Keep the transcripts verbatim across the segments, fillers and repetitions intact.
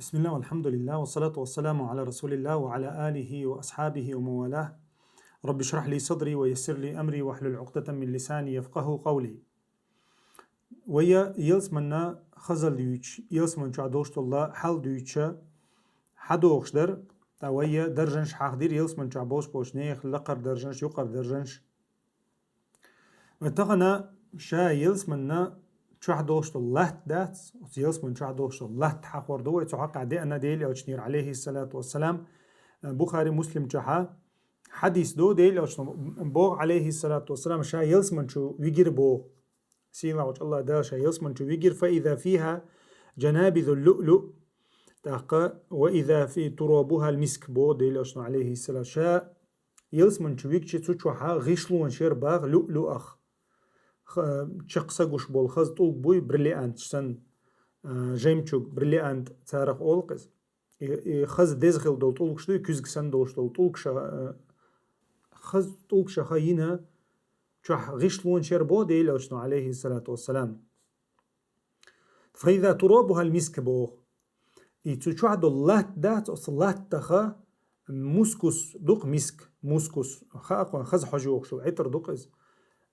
بسم الله والحمد لله والصلاة والسلام على رسول الله وعلى آله وأصحابه ومن والاه. رب اشرح لي صدري ويسر لي أمري واحلل عقدة من لساني يفقهوا قولي. Вай ялсманна хазал дуьйцуш, ялсман чохь долуш долу хьал дуьйцуш, хьадогӀуш дара, ткъа вай даржанаш хьахдира ялсман чохь болуш болчу нехан лакхара даржанаш, юккъера даржанаш. Вай тахана ша ялсманна чохь долуш долу латта дац, оцу ялсман чохь долуш долу латта хьахор ду вай, цу хьокъехь деана Делан Элчанера, алейхиссалату вассалам, Бухари, Муслим чохьа хьадис ду, Делан Элчано боху, алейхиссалату вассалам, ша ялсман чу вигира боху. Сийлахьчу Аллах Дала ша ялсман чу вигира, фа иза фиха жанабизу луълу, тӀаккха ва иза фи турабуха миск боху Делан Элчано, алейхиссалам, ша ялсман чу вигчи цу чохьа гӀишлонаш яра баха луълуах. Ха-, чекх са гуш болу хаза тӀулг буй, бриллиант санна, а, жемчуг, бриллиант царах олу-кх иза. И, и хаза деза хила долу тӀулгаш дуй, куьзга санна долуш долу тӀулгаш, а, хаза тӀулгаш ха йина чохь гӀишлонаш яра боху Делан Элчано, алейхиссалату вассалам. Фа иза турабуха миск боху. И цу чохь долу латта дац, оцу латтаха мускус ду-кх, миск, мускус, хаьа-кх вайна, хаза хьожа йогӀуш йолу, Ӏитар ду-кх иза.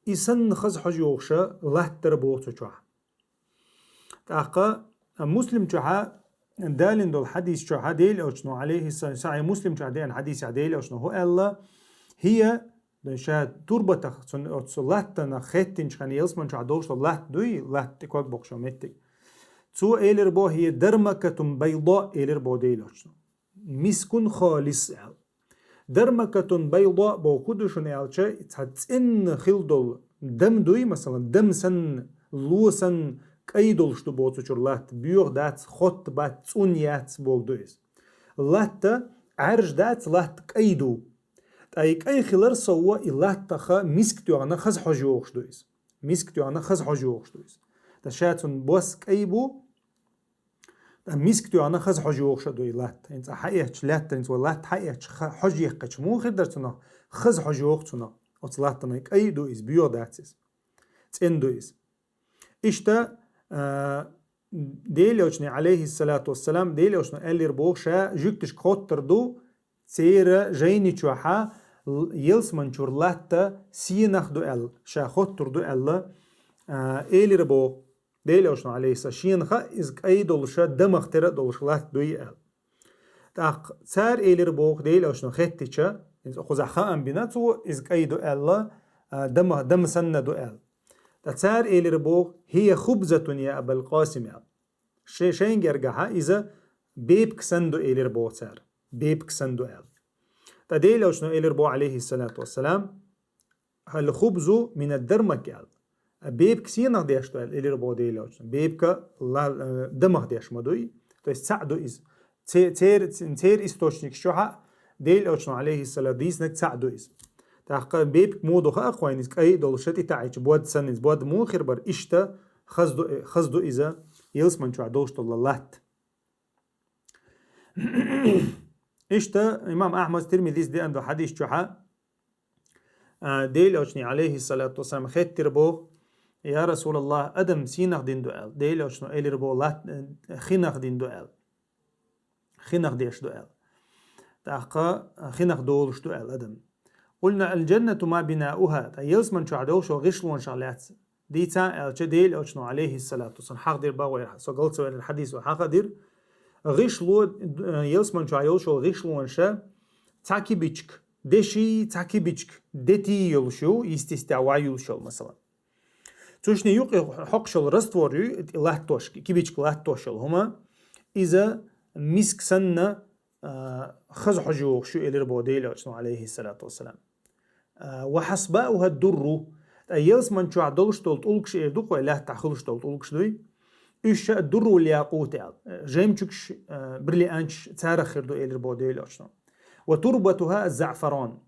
И санна хаза хьожа йогӀуша латта дара боху цу чохь. ТӀаккха Муслим чохьа далийна долу хьадис чохьа Делан Элчано, алейхиссалам, Сахьихь Муслим чохь деана хьадисехь Делан Элчано хӀу аьлла, хӀия, ша турбатах, цунна оцу латтанах хеттинчу хенна, ялсман чохь долуш долу латта дуй, латта тӀе ког боккхуш йолу меттиг. Цо элира боху, хӀия дармакатун байда, элира боху Делан Элчано. Мискун халис аьлла. Дармакатун байда боху хӀу ду шуна аьлча, цхьа цӀенна хила долу дам дуй, масалан, дам санна, ло санна кӀай долуш ду боху цу чуьра латта, боьха дац, хотта бац, цӀун яц боху ду иза. Латта Ӏаьржа дац, латта кӀай ду. Ткъа и кӀай хилар совгӀа и латтаха миск тоьхна хаза хьожа йогӀуш ду иза. Миск тоьхна хаза хьожа йогӀуш ду иза. Ткъа ша цунна бос кӀай бу, ткъа миск тоьхна хаза хьожа йогӀуш а ду и латта. ХӀинца хьаэцча, лаьттанца вай латта хьаэцча, ха-, хьожа еккхича, муха хир дара цунах? Хаза хьожа йогӀу цунах. Оцу латтанах кӀай а ду иза, боьха дац иза. ЦӀена ду иза. Иштта, а, Делан Элчано, алейхиссалату вассалам, Делан Элчано аьллера боху, ша жуьгташка хоттур ду, церан жайни чохьа л-, ялсман чуьра латта сенах ду аьлла, ша хоттур ду аьлла, а, элира боху. Делан Элчано, алейхиссалам, шена хаьа иза кӀай долуша, дамах тера а долуш латта дуй аьлла. ТӀаккха цара элира боху, Делан Элчано хеттича, иза кхузахь хаам бина цо, иза кӀай ду аьлла, а, дама, дама санна ду аьлла. Ткъа цара элира боху, хӀия хубзатун я Абал Къасим аьлла. Шай-, шайн гергахьа иза бепиг санна ду элира боху цара. Бепиг санна ду аьлла. Ткъа Делан Элчано элира боху, алейхиссалату вассалам, хӀал хубзу мина дармак аьлла. А бепиг сенах деш ду аьлла, элира боху Делан Элчано. Бепиг ла-, э, дамах деш ма дуй. То есть цхьаъ ду иза. Це-, цер-, цер источникаш чохьа Делан Элчано, алейхиссалам, дийцинарг цхьаъ ду иза. ТӀаккха бепиг муха ду хаьа-кх вайна, иза кӀай а долуш, тӀе таӀийча, бод санна иза, бод муха хир бара, иштта хаза ду, хаза ду иза, ялсман чохь долуш долу латта. Иштта имам Ахьмад, Тирмизис деана долу хьадис чохьа, а, Делан Элчано, алейхиссалату вассалам, хеттира боху, я Расулаллах, адам сенах дина ду аьлла. Делан Элчано элира боху, лат-, хинах дина ду аьлла. Хинах деш ду аьлла. ТӀаккха хинах долуш ду аьлла адам. Къулна аль-джаннату ма бинауха, ткъа ялсман чохь долуш йолу гӀишлонашах лаьцна дийца аьлча, Делан Элчано, алейхиссалату вассалам, хьахдира боху вайна, со галцавеллачу хьадисо хьахадира, гӀишло, э, ялсман чохь йолуш йолу гӀишлонаша цхьа кибичка деший, цхьа кибичка детий йолуш ю, йистистехь вай йолуш йолу, масалан. Цуьшне юкъе хьокхуш йолу раствор ю, латтош, кибичка латтош йолу хӀума, иза миск санна, а, хаза хьожа йогӀуш ю, элира боху Делан Элчано, алейхиссалату вассалам. А, ва хьасбауха дурру. Ткъа ялсман чохь долуш долу тӀулгаш эр ду-кх вай, лаьттахь хуьлуш долу тӀулгаш дуй. Уьш ша дуррул якъут аьлла, жемчугаш, а, бриллианташ царах хир ду, элира боху Делан Элчано. Ва турбатуха заъфарон.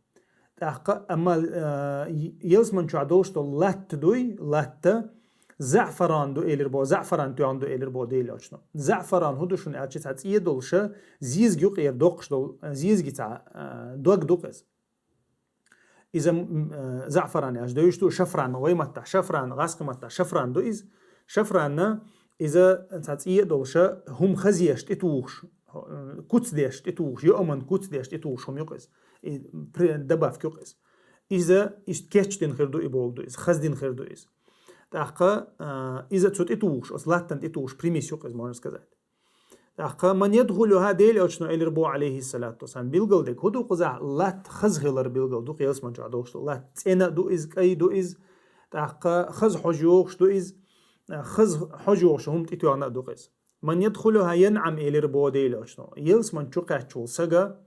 ТӀаккха, амма, а, ялсман чохь долуш долу латта дуй, латта, заъфаран ду, элира боху, заъфаран тоьхна ду, элира боху Делан Элчано. Заъфаран хӀун ду шуна аьлча, цхьа цӀе долуша, зезаг юкъера доккхуш долу, зезаги цхьа, а, дог ду-кх иза. Иза, м, а, заъфаран аьлча девзаш ду, шафран, вай маттахь шафран, гӀазкхи маттахь шафран ду иза. Шафранна Иза цхьа цӀе а долуша, хӀума хазъеш тӀетухуш, куц деш тӀетухуш, йоаман куц деш тӀетухуш хӀума юкъа иза. И при-, добавка юкъа иза. Иза иштта кечдина хир ду и боху ду иза, хаздина хир ду иза. ТӀаккха, а, иза цу тӀетухуш, оцу латтана тӀетухуш, примесь юкъа иза, можно сказать. ТӀаккха, «Ман ядхулуха», Делан Элчано элира бо, алейхиссалату вассалам, билгал дерг хӀун ду кхузахь латта хаза хилар билгал ду, ялсамани чохь долуш ду. Латта цӀена а ду иза, кӀай ду иза, тӀаккха хаза хьожа йогӀуш ду иза, хаза хьожа йогӀуш хӀума тӀетоьхна а ду иза. «Ман ядхулуха янъам», элира бо Делан Элчано. Ялсамани чу кхаьчча волу сага,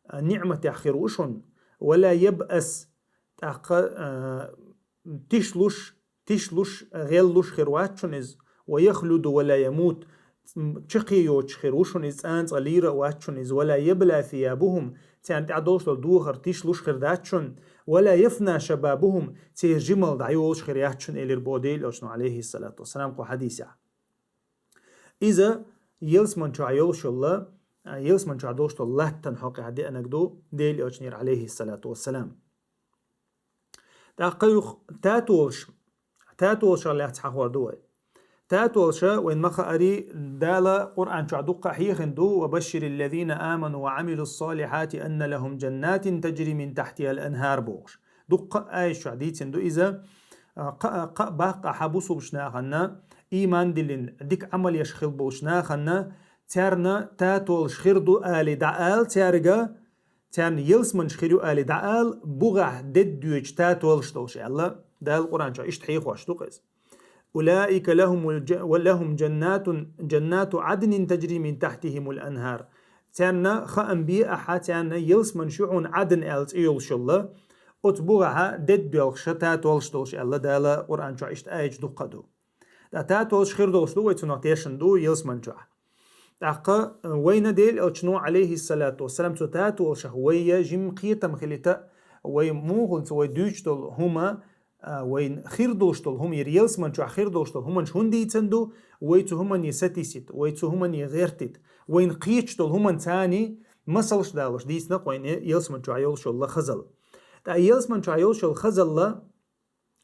а, ниъматех хир ву шуна. «Ва ла ябъас», тӀаккха, а, тишлуш, тишлуш, гӀеллуш хир вац шуна иза. «Ва яхлуду ва ла ямут», чаккхе йоцуш хир ву шуна иза, цӀанцӀа лийр а вац шуна иза. «Ва ла ябла сиябухум», царна тӀехь долуш долу духар тишлуш хир дац шуна. «Ва ла яфна шабабухум», церан жималла дӀайолуш хир яц шуна, элира бо Делан Элчано, алейхиссалату вассалам, кху хьадисехь. Иза ялсамани чохь йолуш йолу, а, ялсамани чохь долуш долу латтана хьокъехь деанарг ду Делан Элчанера, алейхиссалату вассалам. ТӀаккха юха татолаш, татолашах лаьцна хьахор ду вай. Татолаша вайн ма-хаарий, Дала Къуръан чохь дуккха а хьехина ду: «Ва башширил лазина аману ва амилус салихати анна лахум джаннатин таджри мин тахтихал анхар», бохуш. Дуккха а аяташ чохь дийцина ду иза, а, кхаа, кхаа баккъахьа бусулбачу нахана, ийман диллина, дика Ӏамал еш хилла болчу нахана, царна татолаш хир ду али дӀаала цаьрга, царна ялсаманаш хир ю али дӀаала, бугӀахь деддоьчу татолаш долуш аьлла, Дала Къуръан чохь иштта хьехош ду иза. «Улаика лахумул джа-, ва лахум джаннатун, джаннату Ӏаднин таджри мин тахтихимул анхар». Царна хаам бе ахьа, царна ялсаманаш ю хьуна Ӏадн аьлла цӀе йолуш йолла, оцу бугӀахьа деддоьлхуша татолаш долуш аьлла Дала Къуръан чохь иштта аяташ дуккха а ду. Ткъа татолаш хир долуш ду вай цунах тешна ду ялсамани чохь. ТӀаккха, э, вайна Делан Элчано, алейхиссалату вассалам, цу татолашах вайя жимма кхетам хилийта, вай муханца вай дуьйцуш долу хӀума, а, вайна хир долуш долу хӀума, яра ялсамани чохь хир долуш долу хӀуманаш хӀунда дийцина ду, вай цу хӀумане сатийсийта, вай цу хӀумане гӀертийта, вайна кхеташ долу хӀуманца масалш далош дийцина вайна ялсамани чохь йолуш йолу хазалла. Ткъа ялсамани чохь йолуш йолу хазалла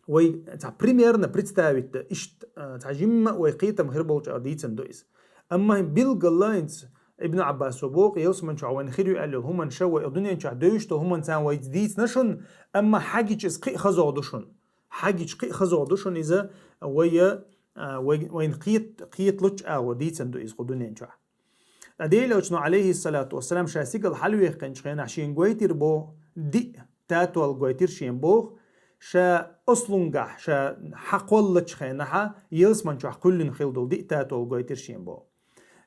вай цхьа примерно представить дан, иштта, а, цхьа жимма а вай кхетам хир болчу ара дийцина ду иза. Амма билггала хӀинца Ибн Ӏаббасо боху, ялсамани чохь вайна хир ю аьлла йолу хӀуманаш вай дуьнен чохь девзаш долу хӀуманца вайца дийцина шуна, амма хьагича иза кхин а хазогӀ ду шуна. Хьагича кхин а хазогӀ ду шуна иза, вайя, а, вай, вайна кхет-, кхеталучу агӀор дийцина ду иза кху дуьнен чохь. Ткъа Делан Элчано, алейхиссалату вассалам, ша сигала хьалаваьккхинчу хенахь шена гойтира боху, диъ татол гойтира шена боху, ша ослунгахь, ша хьакхоллачу хенахьа, ялсамани чохь кхуьллина хилла долу диъ татол гойтира шена боху.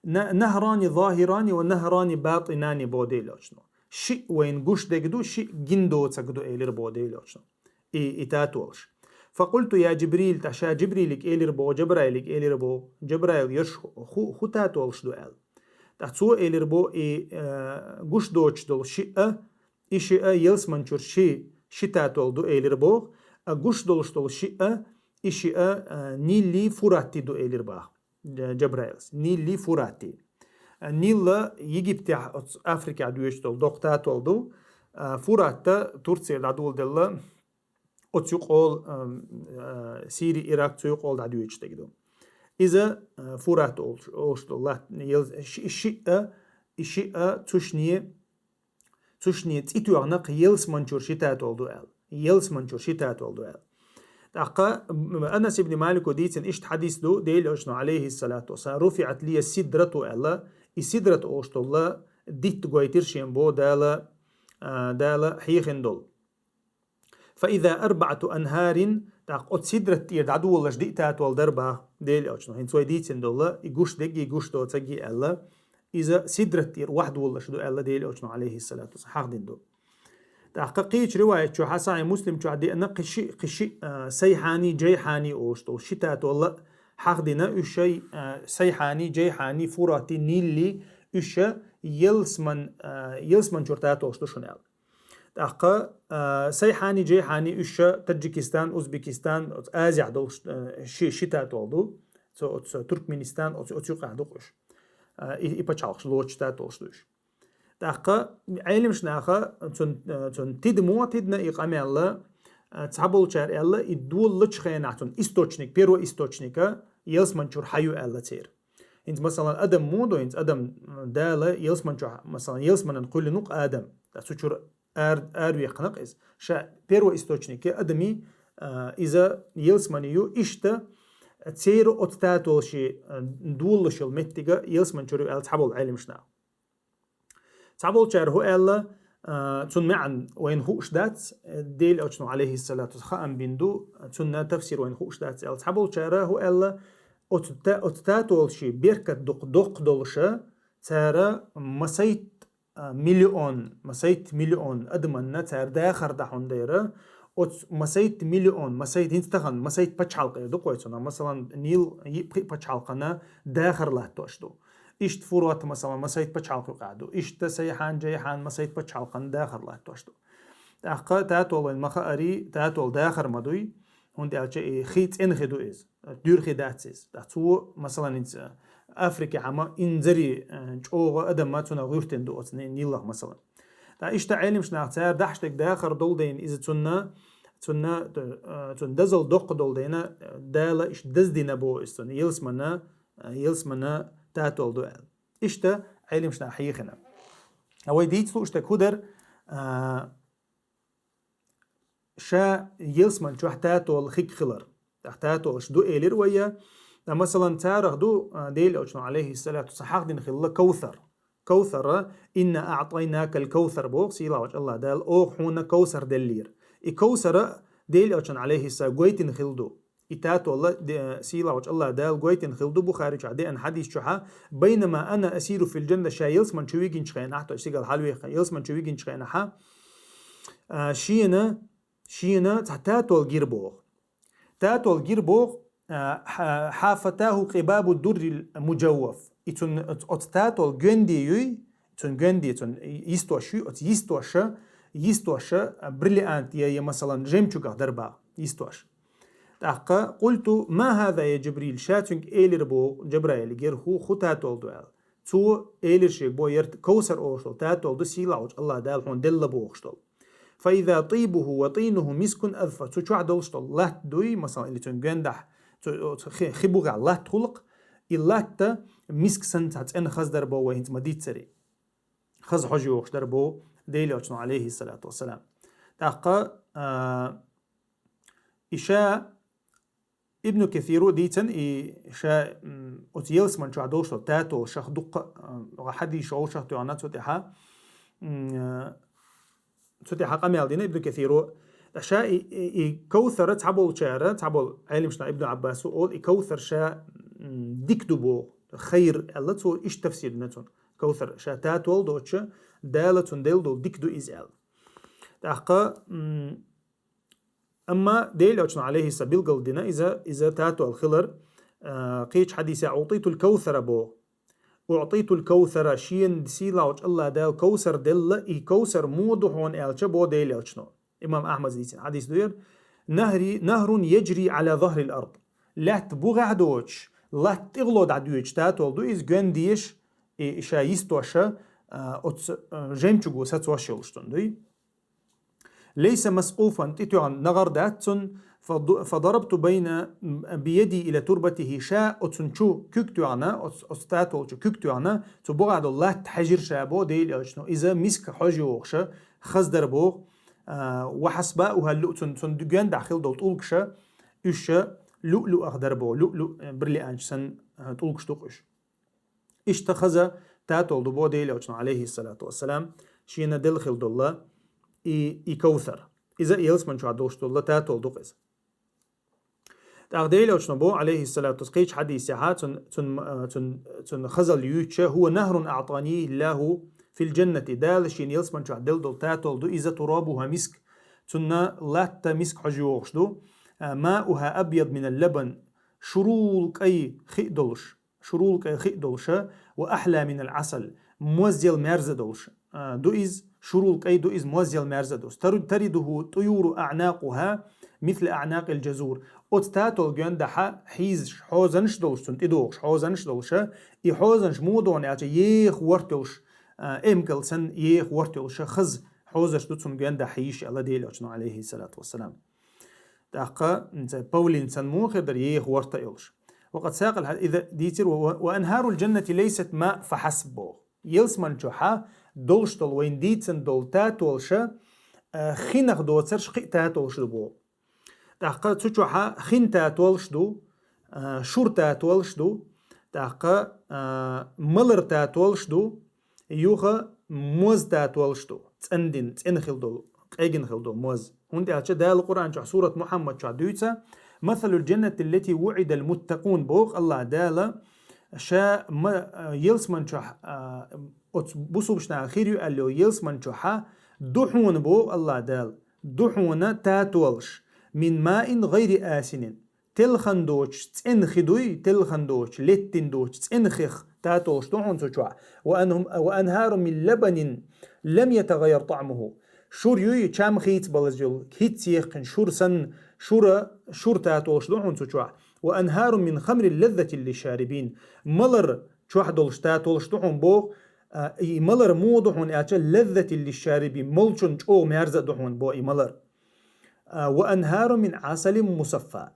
«На-, нахрани захирани ва нахрани батинани», боху Делан Элчано. Шиъ вайна гуш дерг ду, шиъ гина доцург ду, элира боху Делан Элчано. И, и татолаш. «Факъулту я Джибрил», тӀаккха ша Джибрилига элира боху, Джабраилига элира боху, Джабраил, ерш хӀу, хӀу, хӀу татолаш ду аьлла. ТӀаккха цо элира боху, и, э, гуш доцуш долу шиъ а, и шиъ а ялсамани чуьра ши, ши татол ду элира боху, а гуш долуш долу шиъ а, и шиъ а, э, Нилли Фурати ду элира боху, Дж-, Джабраилс. Нилли Фурати. Э, Нилла Египтехь, оцу Африкехь доьдуш долу доккха татол ду, э, Фурата Турцера дӀадоладелла, оцу юкъол, ам, а, Сири, Ирак цу юкъол дӀадоьдуш дерг ду. Иза, а, Фурат олуш, олуш ду лат-, ел-, ши-, шиъ а, и шиъ а цушне, цушне цӀе тоьхна кху ялсамани чуьра ши татол ду аьлла. Ялсамани чуьра ши татол ду аьлла. ТӀаккха, м, Анас ибн Малико дийцина иштта хьадис ду, Делан Элчано, алейхиссалату вассалам, «Руфиат лия сидрату», аьлла, и сидрат олуш долу дитт гойтира шена боху Дала, а, Дала хьехина долу. «Фаиза арбаъату анхарин», тӀаккха оцу сидрат тӀера дӀадолалаш диъ татол дара боху Делан Элчано. ХӀинца вай дийцина долу, и гуш дерг а, и гуш доцург а аьлла, иза сидрат тӀера охьадолалаш ду аьлла Делан Элчано, алейхиссалату вассалам, хьахдина ду. ТӀаккха кхечу риваят чохь, Сахьихь Муслим чохь деана кхин шиъ, кхин шиъ, а, Сайхьани, Джайхьани олуш долу ши татол а хьахдина, уьш шай, а, Сайхьани, Джайхьани, Фурати, Нилли, уьш ялсаман, а, ялсамани чуьра татолаш ду шуна аьлла. ТӀаккха, а, Сайхьани, Джейхьани, уьш ша Таджикистан, Узбекистан, оцу Азехь долуш, а, ши, ши татол ду. Цо, оцу Туркменистан, оцу, оцу юкъахь ду-кх уьш. А, и, и пачхьалкхаш лоцуш татолаш ду уьш. ТӀаккха Ӏеламаш наха цун, а, цун тида мо тидна и къамел, а, цхьаболчара аьлла, и долалучу хенахь цун источник, первоисточника, ялсман чура хьаю аьлла церан. ХӀинца, масалан, адам мо ду, хӀинца адам, м, Дала ялсман чу, масалан, ялсманан кхоьллина ву-кх адам. ТӀаккха цу чура ар-, араваьккхина-кх иза. Ша первоисточник я адамий, а, иза ялсмани ю, иштта церан оцу татолший, а, долалуш йолу меттиг ялсман чура ю аьлла цхьаболу Ӏеламнаха. Цхьаболчара хӀу аьлла, а, цунна маьӀна вайна хууш дац, Делан Элчано, алейхиссалату вассалам, хаам бина ду, цунна тафсир вайна хууш дац аьлла. Цхьаболчара хӀу аьлла, оцу та-, оцу татолший беркат дукха доккха долуша, цара масайт, а, миллион, масайт миллион адаманна цара дахар дахьун дера, оцу масайт миллион, масайт хӀинца тахана, масайт пачхьалкхе ду-кх вай цунах, масалан, Нил йиъ-пхиъ пачхьалкхана дахар латтош ду. Иштта Фурат, масалан, масайт пачхьалкх юкъахь ду. Иштта Сайхьан, Джайхьан, масайт пачхьалкхана дахар латтош ду. ТӀаккха татол вайн ма хаарий, татол дахар ма дуй, хӀунда аьлча и хи цӀена хи ду иза, дуьра хи дац иза. ТӀаккха цо, масалан, хӀинца Африкехь ма инзаре, э, чӀогӀа адам ма цунах гӀуьртина ду оцу Ни-, Нилах, масалан. ТӀаккха иштта Ӏеламнаха цара дахьаш дерг дахар долу дайна иза цунна, цунна, э, цунна дозалла доккха долу дайна, э, Дала иштта даздина боху иза цунна, ялсмана, э, ялсмана татол ду аьлла. Иштта Ӏеламнаха хьехина. А вай дийца лууш дерг хӀу дара, а, ша ялсман чохь татол хиг хилар. ТӀаккха татолаш ду элира вай, ткъа, масалан, царах ду, а, Делан Элчано, алейхиссалату, ца хьахдина хилла Кавсар. Кавсара, «Инна аътайнакал кавсар», боху сийлахьчу Аллах Дала, оха хьуна Кавсар деллера. И Кавсара Делан Элчано, алейхиссалам, гойтина хилла ду. И татол де-, сийлахьчу Аллах Дала гойтина хилла ду Бухари чохь деана хьадис чохь, «Байнама ана асиру фил джанна», ша ялсман чу вигинчу хенахь, то есть сигал хьалвеха, ялсман чу вигинчу хенахь, а, шена, шена цхьа татол гира боху. Татол гира боху, а, хьа-, «хьафатаху къибабу дуррил муджавваф». И цун оц-, оцу татол гоьнде юй, цун гоьнде, цун йистош юй, оцу йистоша, йистоша, а, бриллиант я, я, масалан, жемчугах дара боху йистош. ТӀаккха, «Къульту, ма хаза я Джибрил», ша цуьнга элира боху, Джабраиле, гер хӀу, хӀу татол ду аьлла. Цо элира шега бо, яра Кавсар олуш долу татол ду, сийлахьчу Аллах Дала хьуна делла бохуш долу. «Фа иза тибуху ва тинуху мискун азфа». Цу чохь долуш долу латта дуй, масалан, или цуьнан гоьндахь, цу, цу хи, хи бугӀехь латта хуьлу-кх, и латта миск санна цхьа цӀена хаза дара боху вай хӀинца ма-дийццара. Хаза хьожа йогӀуш дара боху Делан Элчано, алейхиссалату вассалам. ТӀаккха, а, и ша Ибн Касиро дийцина и ша, м, оцу ялсман чохь долуш долу татолшах дуккха, а, хьадисаш олушах тоьхна цу тӀехь, м, а, цу тӀехь къамел дина Ибн Касиро. Ткъа ша и, и, и Кавсара цхьаболчара, цхьаболу Ӏеламнаха, Ибн Аббасо олу, и Кавсар ша, м, дика ду боху, хайр аьлла, цо иштта тафсир дина цунна. Кавсар ша татол доцуш, Дала цунна делла долу дика ду иза аьлла. ТӀаккха, м, Амма Делан Элчано, алейхиссалам, билгалдина иза, иза татол хилар, а, кхечу хьадисехь, «Уътитул кавсара», боху. «Уътитул кавсара», шена сийлахьчу Аллах Дала Кавсар делла, и Кавсар муха ду хьуна аьлча, боху Делан Элчано. Имам Ахьмада дийцина хьадис ду яра. «Нахри, нахрун яджри ала захрил ард». Лаьтта бугӀехь доцуш, латта тӀехула дӀадоьдуш татол ду иза, гоьнда деш, и ша йистоша, а, оцу, а, жемчуго сацош йолуш цунна дуй. «Лейса маскъуфан», тӀетоьхна нагӀар дац цуьнан, «фаду-, фадарабту байна бияди ила турбатихи», ша оцунна чу куьг тоьхна, оц-, оцу татол чу куьг тоьхна, цу бугӀа долу латта хьаьжира ша боху Делан Элчано. Иза миска хьожа йогӀуша, хаза дара боху, а, «ва хьасбауха луъ», цуьнан, цуьнан гоьндахь хилла долу тӀулгаша, уьш ша луъ-луъах дара боху, луъ-луъ, э, бриллиант санна, а, тӀулгаш ду-кх уьш. Иштта хаза татол ду боху Делан Элчано, алейхиссалату вассалам, шена делла хилла долла и, и Кавсар. Иза ялсман чохь долуш долла татол ду-кх иза. ТӀаккха Делан Элчано боху, алейхиссалату вассалам, кхечу хьадисехь, цун, цун, а, цун, цун хазалла юьйцуша: «Хува нахрун аътанихи Аллаху фил джаннати». Дала шена ялсман чохь делла долу татол ду иза, «турабуха миск». Цунна латта миск хьожа йогӀуш ду. А, «мауха абъяд минал лабан». Шурул кӀай хи долуш. Шурул кӀай хи долуша, «ва ахьла минал Ӏасал», мозъел мерза долуш, а, ду иза, шурул кӀай ду иза, мозъел мерза ду. Тару-, таридуху тӀуюру аънакъуха мисла аънакъил джазур. Оцу татол гоьндахьа хьийзаш, хьозанаш долуш, цунна тӀедогӀуш хьозанаш долуша, и хьозанаш муха ду хьуна аьлча, еха ворта йолуш, а, эмкал санна еха ворта йолуша, хаза хьозаш ду цунна гоьндахьа хьийзаш аьлла Делан Элчано, алейхиссалату вассалам. ТӀаккха, м, ца павлин санна муха хир дара, еха ворта а йолуш. وقد ساق الح-, иза дийцира, ва, ва анхӀарул жаннати лайсат маъ фахьасб боху. Ялсман чохьа долуш долу вайна дийцина долу татолаш, а, хинах доцурш кхин а татолаш ду боху. ТӀаккха цу чохьа хин татолаш ду, а, шур татолаш ду, тӀаккха, а, малар татолаш ду, юха моз татолаш ду, цӀандина, цӀена хила долу, къегина хила долу моз. ХӀунда аьлча Дала Къуръан чохь сурат Мухьаммад чохь дуьйцу: «Масалул жаннати ллати вуъидал муттакъун», боху Аллах Дала, ша ма-, а, ялсман чохь, а, оцу бусулбашна хир ю аьлла йолу ялсман чохьа ду хьуна, боху Аллах Дала, ду хьуна татолаш, мин маин гайри асинин. Телхан доцуш цӀена хи дуй, телхан доцуш, леттина доцуш цӀена хих татолаш ду хьуна цу чохь. Ва анхум-, ва анхару мин лабанин лам ятагайяр таъмуху. Шур юй, чам хийца балаз йолу, хӀинцца яьккхина шур санна, шура, шур татолаш ду хьуна цу чохь. Ва анхару мин хамрин лаззатин лишарибин. Малар чохь долуш татолаш ду хьуна боху, а, и малар муха ду хьуна аьлча, лаззатин лишарибин, молчун чӀогӀа мерза а ду хьуна боху и малар. А, ва анхару мин асалин мусаффа.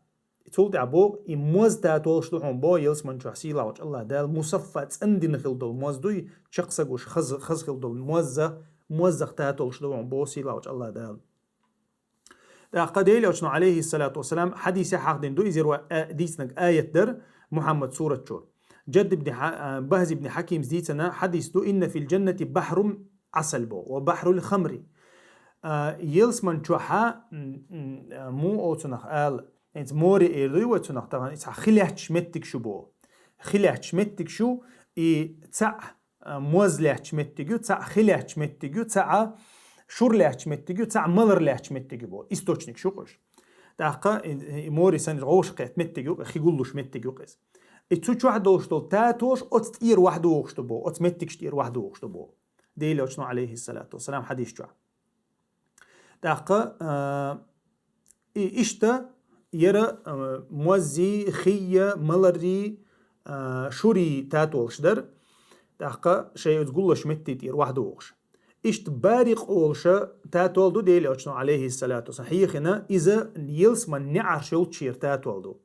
Цул тӀаьхьа боху, и моз татолаш ду хьуна боху ялсман чохь сийлахьчу Аллах Дала, мусаффа цӀандина хила долу моз дуй, чекх са гуш, хаза, хаза хила долу мозза, моззах татолаш ду хьуна боху сийлахьчу Аллах Дала. ТӀаккха Делан Элчано, алейхиссалату вассалам, хьадисехь хьахдина ду, иза ва, а, дийцинарг аят дара, Мухьаммад сурат чу. Джадд ибн Хьа-, а, Бахз ибн Хьакимс дийцина хьадис ду: «Инна фил джаннати бахрун асал», бо, «ва бахрул хамри». А, ялсман чохьа, м, м, а, му оцунах ала, хӀинца море эр дуй вай цунах тахана, и цхьа хи лаьтташ меттиг шу бо. Хи лаьтташ меттиг шу, и цхьаъ, а, моз лаьтташ меттиг ю, цхьаъ хи лаьтташ меттиг ю, цхьаъ шур лаьтташ меттиг ю, цхьаъ малар лаьтташ меттиг ю бо. Источник шу кхуш. ТӀаккха и, и море санна гӀовш кхетта меттиг ю, хи гуллуш меттиг ю кхиз. И цу чохь долуш долу татолаш оцу тӀера вахьа духуш ду бо, оцу меттигаш тӀера вахьа духуш ду бо. Делан Элчано, алейхиссалату вассалам, хьадис чохь. ТӀаккха, а, и иштта яра, а, моззи, хия, маларри, а, шури татолаш дара. ТӀаккха шайн оцу гуллуш метте тӀера вахьа духуш. Иштта барикъ олуша татол ду Делан Элчано, алейхиссалату вассалам, хьехина, иза ялсман неӀарш йолччера татол ду.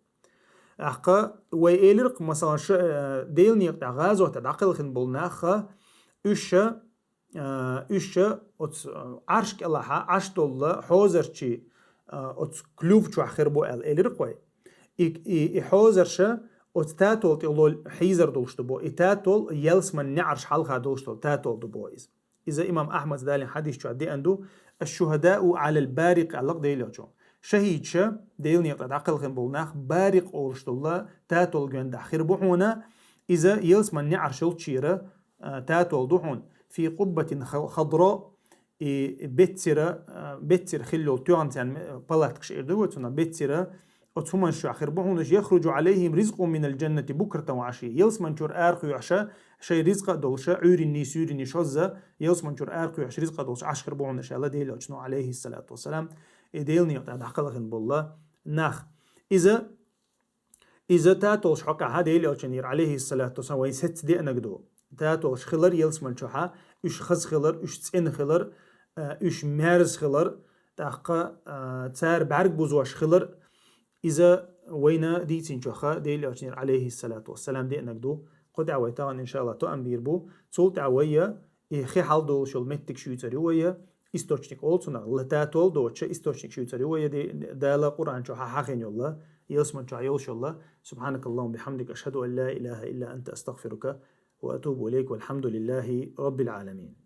ТӀаккха вай элира-кх, масалан, ша, э, Делан некъа тӀехь гӀазот тӀехь дӀакхелхина болу нахха, уьш ша, э, уьш ша оцу, э, Ӏарш кӀелахьа Ӏаш долла хьозарчий, э, оцу клюв чохь хир бу аьлла элира-кх вай. И, и, и хьозарша оцу татол тӀе лол хьийзар долуш ду бо. И татол ялсман неӀарш хьалха долуш долу татол ду бо иза. Иза имам Ахьмад далин хьадис чохь деана ду: «Аш-шухадау Ӏалал барикъ», аьлла-кх Делан Элчано. Шахидша, Делан некъа тӀехь дӀакхелхина болу нах, барикъ олуш долла татол гондахь хир бу хьуна, иза ялсман неӀарш йолччера, а, татол ду хьуна. Фи къуббатин ха-, хадро, и беццира, а, беццира хилла йолу тоьхна царна, э, палаткаш эр ду вай цунах, беццира, оцу хӀуманаш чохь хир бу хьуна, яхруджу Ӏалайхим ризкъун минал джаннати букратан ва Ӏашийя. Ялсман чуьра арахоьхьуша, шайн ризкъа а долуша, Ӏуьйринний, суьйринний шозза, ялсман чуьра арахоьхьуша ризкъа а долуша Ӏаш хир бу хьуна аша аьлла Делан Элчано, алейхиссалату вассалам, и Делан некъа тӀехь дӀакхелхина болла нах. Иза, иза татолаш хьокъехьа Делан Элчанера, алейхиссалату вассалам, вайн сецца деанаг ду. Татолаш хилар ялсман чохьа, уьш хаза хилар, уьш цӀена хилар, а, уьш мерза хилар, тӀаккха, а, цара бӀаьрг бузош хилар, иза вайна дийцинчуха Делан Элчанера, алейхиссалату вассалам, деанаг ду. Кху тӀехь вай тахана, иншалла, тоам бийр бу. Цул тӀехь вайя, и хи хьал долуш йолу меттиг шуьйцар ю вайя, источник олу цунах, ла татол доцуша источник шуьйцар ю вайя, де-, Дала Къуръан чохьа хьахина йолла, ялсман чохь йолуш йолла. Субханакаллахумма бихамдик, ашхаду ан ла илаха илла анта, астагфирука ва атубу илейк, валхамдулиллахи раббил аламин.